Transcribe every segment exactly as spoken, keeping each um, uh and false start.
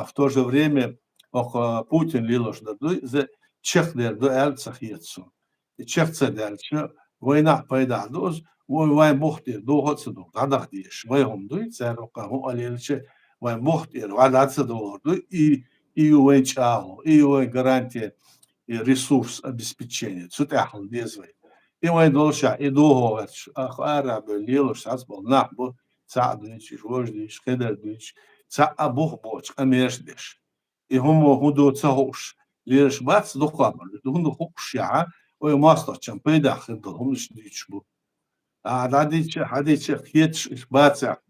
А в то же время оха Путин лелош дар ду, иза чекхдер ду аьлла ца хета суна. И чекх ца даьлча, вайнах пайдах ду из, вай вайн бух тӀера дохо а ца доху, дӀадаха дезаш. Вай хӀума дуй, цара оха хӀума лелача, вайн бух тӀера вӀа дӀа ца дохур ду, и, и ю вайн чӀагӀо, и ю вайн гарантия, и ресурс обеспечения. Цу тӀехь хила деза вай. И вайн долуш а, и дохо гӀерташ, ах, ара а бевлла лелош сац болу нах бу, цхьаъ дуьйцуш, вож дуьйцуш, кхидӀа дуьйцуш, цхьаъ а бух боцуш къамелаш деш. И хӀума хӀун ду ца хууш, лелаш бац дукха а бара. ХӀунда хууш яхьа, вай мостагӀчун пайдах хир долу хӀуманаш дуьйцуш бу. А, дӀадийча, хьадийча, кхеташ иш бацахь,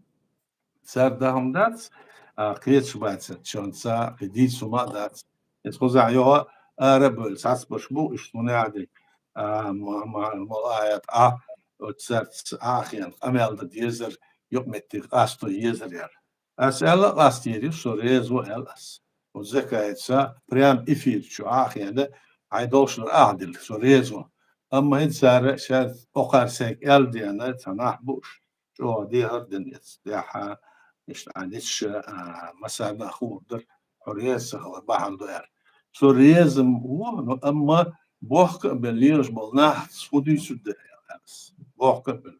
цара дахам дац, а, кхеташ бацахь, чонца, кхин дийца хӀума а дац. Иза кхузахь йогӀу ара а бевлла, цхьацбаш бу, иш хӀун яхьа дерг, а, ма-, ма-, мала а ят, а, оцу цаьрца а хиъна къамел дан дезар, юкъаметтиг къасто езар яра. Ас аьлла а къастийра, со реза ву аьлла ас. Оцу Закаевца прям эфир чу а хиъна, хьайн долуш дар ахьа дилла, со реза ву. Амма хӀинца цара шаьш окхара сайга аьлла деана, цхьа нах бу уьш, чӀогӀа дехар а дина эца, тӀаьхьа, иштта Ӏа дитша, а, массарна а хуур дара, хьо реза ца хилар бахьана ду аьлла. Со реза ву, но амма бохка а бен лелаш болу нахаца хӀун дуьйцур дара аьлла ас. Бохка а бен.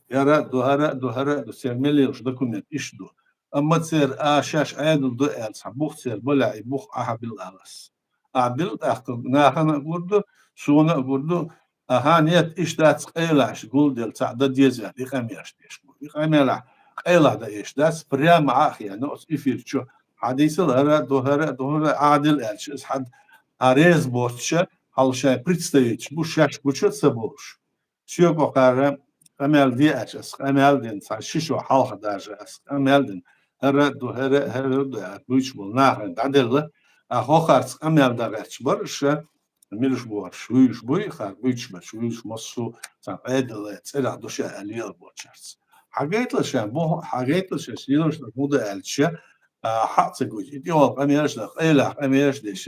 ХӀара а ду, хӀара а ду, хӀара а ду, церан мел лелаш документ иштта ду. Амма церан а шаьш Ӏедал ду аьлла, цхьа бух церан балехь, и бух ахьа билла аьлла ас. Ахьа билла тӀаккха нахана а гур ду, суна а гур ду, аха, нет, иштта дац къайлаш гулделла, цхьаъ дан деза ваьлла, и къамелаш деш бу. И къамелахь къайлах дан эш дац, прямо а хиъна, оцу эфир чу хьадийцал, хӀара а ду, хӀара а ду, хӀара а Ӏадил аьлча, иза хьад-, а реза боцуша, хьал шайн представитель бу, шаьш гуча а ца болуш. Соьга кхара къамел де аьлча, ас къамел дина, цхьа ши шо хьалха даже ас къамел дина. ХӀара а ду, хӀара а, хӀара а ду, а буьйцуш болу нахана дӀаделла, а хӀокхарца къамел дан гӀерташ бара ша, милуш бохуш, вуьйш буй, хар буьйцуш берш, вуьйш массо а цхьа Ӏедале цӀерах ду ша аьлла лела боцуш. Хьагайтла ша, боху, хьагайтла ша, лелаш дар хӀун ду аьлча, а, хьаъ ца гуьйцу. И тӀехула къамелаш дан, къайлах къамелаш деш,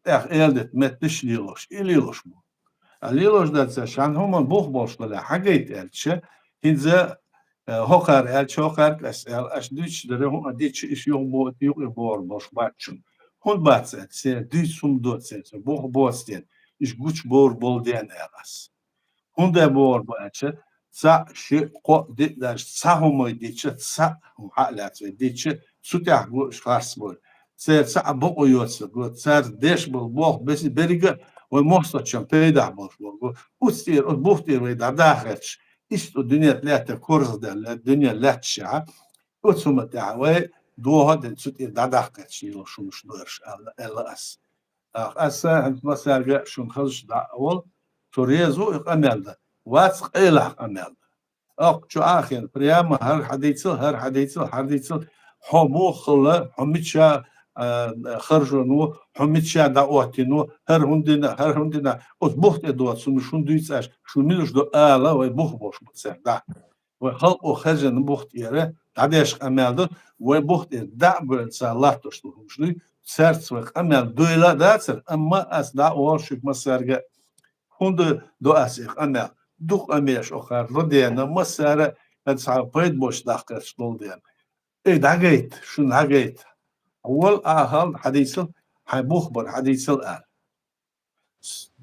тӀех эладита метташ лелош, и лелош бу. А лелош дар ца шан хӀума бух болуш дале, хьагайта аьлча, хӀинца, э, хӀокхара аьлча, хӀокхара ас аьлла, аш дуьйцуш дара, хӀума дича, иш юха бо-, юкъе бохур болуш бац шуна. ХӀунда бац аьлча, церан дуьйцу хӀума доцу, церан бух боцу ден, иш гучу бовр болу ден аьлла ас. ХӀунда бохур бу аьлча, цхьаъ, шиъ, кхоъ, диъ даже цхьа хӀума дича, цхьаъ хӀума хьа а лаьцна вай дича, цу тӀехь го иш харц бой. Церан цхьаъ бакъо йоцург го, цара деш болу боху беси беррига а вай мостагӀчун пайдах болуш болу го. Уц тӀера, оцу бух тӀера вай дӀадахарча, иштта дуьнен лаьтта корзадаьлла, дуьнен лаьтташехь, оцу хӀума тӀехь вай дохо а дина цу тӀера дӀадахкхеташ йолуш хӀумаш ду ерш аьлла, аьлла ас. Ах, аса хӀинца массаьрга шуна хазаш дӀа а волу, цо реза ву и къамел дан. Вац къайлах къамел дан. Ах, чу а хиъна, прямо хӀара хьадийцал, хӀара хьадийцал, хьадийцал, хьо муха хилла, хьо мича, а, харжон ву, хьо мича дӀаоттийна ву, хӀара хӀундина, хӀара хӀундина, оцу бух тӀе доцу, шуна дуьйцу аш, шуна милуш ду ала, вай бух болуш бу церан дӀа. Вай халкъо хержина бух тӀера дӀадеш къамел ду, вай бух тӀера дӀа а бевлла цара латтош ду хӀумаш дуй, цаьрца вай къамел дуйла а дацара, амма ас дӀа а волу шуьга массаьрга а. ХӀунда до ас и къамел? Дукха къамелаш охара ладена, массара а цхьа пайда бош дахкарш долу дена. Эй, дӀагайта, шуна дӀагайта. Вал а хьал хьадийцал, хьайн бух бар хьадийцал аьлла.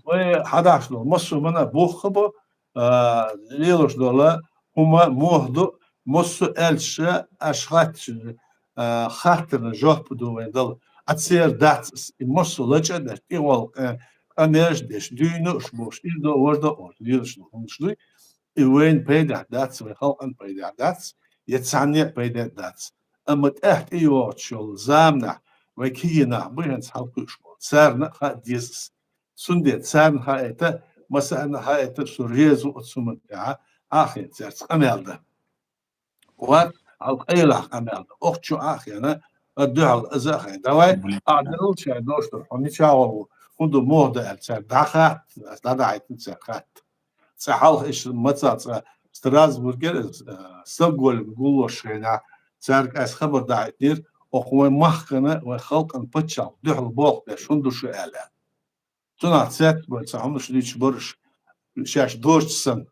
Вай хьадахьаш долу массо а мана боху бо, а, лелаш долу хӀума муха ду, массо а аьлча, аш хаттачу, а, хаттарна жоп ду вайн дала. А церан дац ас, и массо а лачкъа а деш, тӀехула къа-, къамелаш а деш, дуьйна уш бохуш, ир до, вар до, ош, лелаш долу хӀумаш дуй. И вайна пайдехь дац, вай халкъана пайдехь дац, я цхьанне а пайда дац. Амма тӀаьхьа тӀейогӀучу йолу заманахь вай кегий нах бу хӀинца хьалакхуьуш болу. Царна а хаа деза ас. Цундела царна хаийта, массарна а хаийта, со реза ву оцу хӀуманна тӀехь, ахьа цаьрца къамел дан. Вац, хьал къайлах къамел дан. Охчу ахьа, а дуьхьал аза а хайн. Давай, ахьа делла шайн дош дар, хьо мичахь волу, хӀун ду, муха ду аьлла, цаьрга дӀахатта, ас дӀадахьийтина цаьрга хатта. Цкъа хьалха иштта мацалла цкъа Страсбургера, а, Стокгольм гуллуш хенахь, цаьрга ас хабар дахьийтинера, оха вайн махкана, вайн халкъана паччахьалла дуьхьал болх беш хӀун ду шу аьлла. Цунах цецбой цхьа хӀуманаш дуьйцуш бараш, шаьш дожча санна,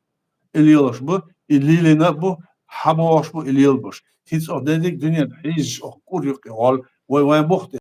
и лелаш бу, и лелийна а бу, хьабохуш бу, и лелабаш. ХӀинца оха дерриг дуьненна хьийзаш, оха кӀур юккъе волу, Wai, wai, boh,